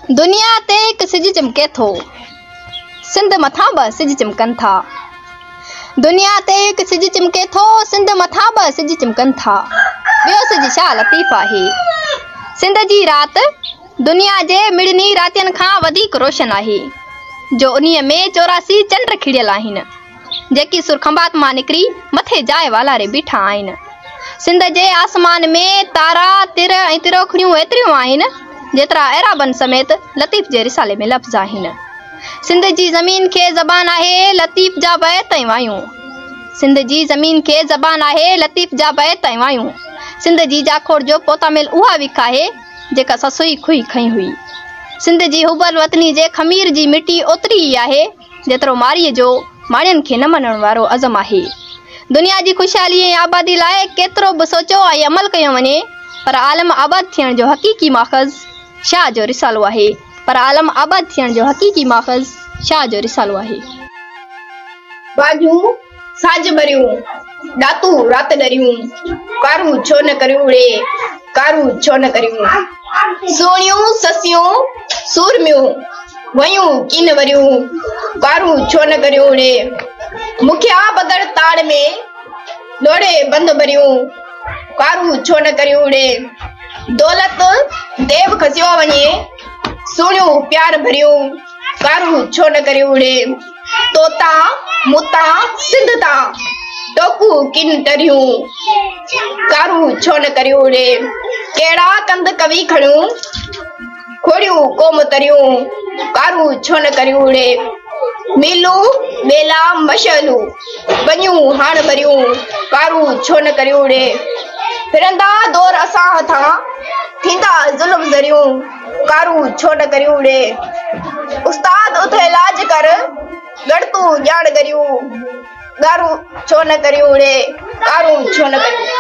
دنيا تي هڪ سج چمڪي ٿو، سنڌ مٿان ٻه سج چمڪن ٿا. دنيا تي هڪ سج چمڪي ٿو، سنڌ مٿان ٻه سج چمڪن ٿا. ٻيو سج شاهه لطيف آهي. سنڌ جي رات دنيا جي مڙني راتين کان وڌيڪ روشن آهي، جو انهيء ۾ 84 چنڊ کڙيل آهن. جيڪي سرکنڀات مان نڪري مٿي جاء والاري بيٺا آهن. سنڌ جي آسمان ۾ تارا، تر ۽ تروکڙيون ايتريون آهن، جيترا اعرابن سميت لطيف جي رسالي ۾ لفظ آهن. سنڌ جي زمين کي زبان آهي لطيف جا بيت ۽ وايون. سنڌ جي زمين کي زبان آهي لطيف جا بيت ۽ وايون. سنڌ جي جاکوڙ جو پوتاميل اها وک آهي، جيڪا سسئي کوهي کنئي هئي. سنڌ جي حب الوطني جي خمير جي مٽي اوتري ئي آهي، جيترو مارئيء جو ماڻهين کي نه مڃڻ وارو عزم آهي. دنيا جي خوشحالي ۽ آبادي لاء ڪيترو به سوچيو ۽ عمل ڪيو وڃي پر عالم آباد ٿيڻ جو حقيقي ماخذ شاهه جو رسالو آهي پر عالم آباد ٿيڻ جو حقيقي ماخذ شاهه جو رسالو آهي. ٻاجهون ساج ٻريون، ڏاتون رات ڏريون، ڪارون ڇو نه ڪريون ڙي، ڪارون ڇو نه ڪريون. سهڻيون سسيون سورميون، ويون ڪين وريون، ڪارون ڇو نه ڪريون ڙي. مکيا بگڙ تاڙ ۾، لوڙهي بند ڀريون، ڪارون ڇو نه ڪريون ڙي. دولت ديو کسيو وڃي، سهڻيون پيار ڀريون، ڪارون ڇو نه ڪريون ڙي. توتان مون تان سنڌ تان، ٽوڪون ڪن ٽريون، ڪارون ڇو نه ڪريون ڙي. ڪهڙا ڪنڌ ڪوي کڻيون، کوڙيون قوم تريون، ڪارون ڇو نه ڪريون ڙي. ميلون ٻيلا مشعلون، ٻنيون هاڻ ٻريون، ڪارون ڇو نه ڪريون ڙي. ڦرندا دور اسان هٿان، ٿيندا ظلم ذريون، ڪارون ڇو نه ڪريون ڙي. استاد اٿ علاج ڪر، ڳڻتون ڄاڻ ڳريون، ڳارون ڇو نه ڪريون ڙي، ڪارون ڇو نه ڪريون.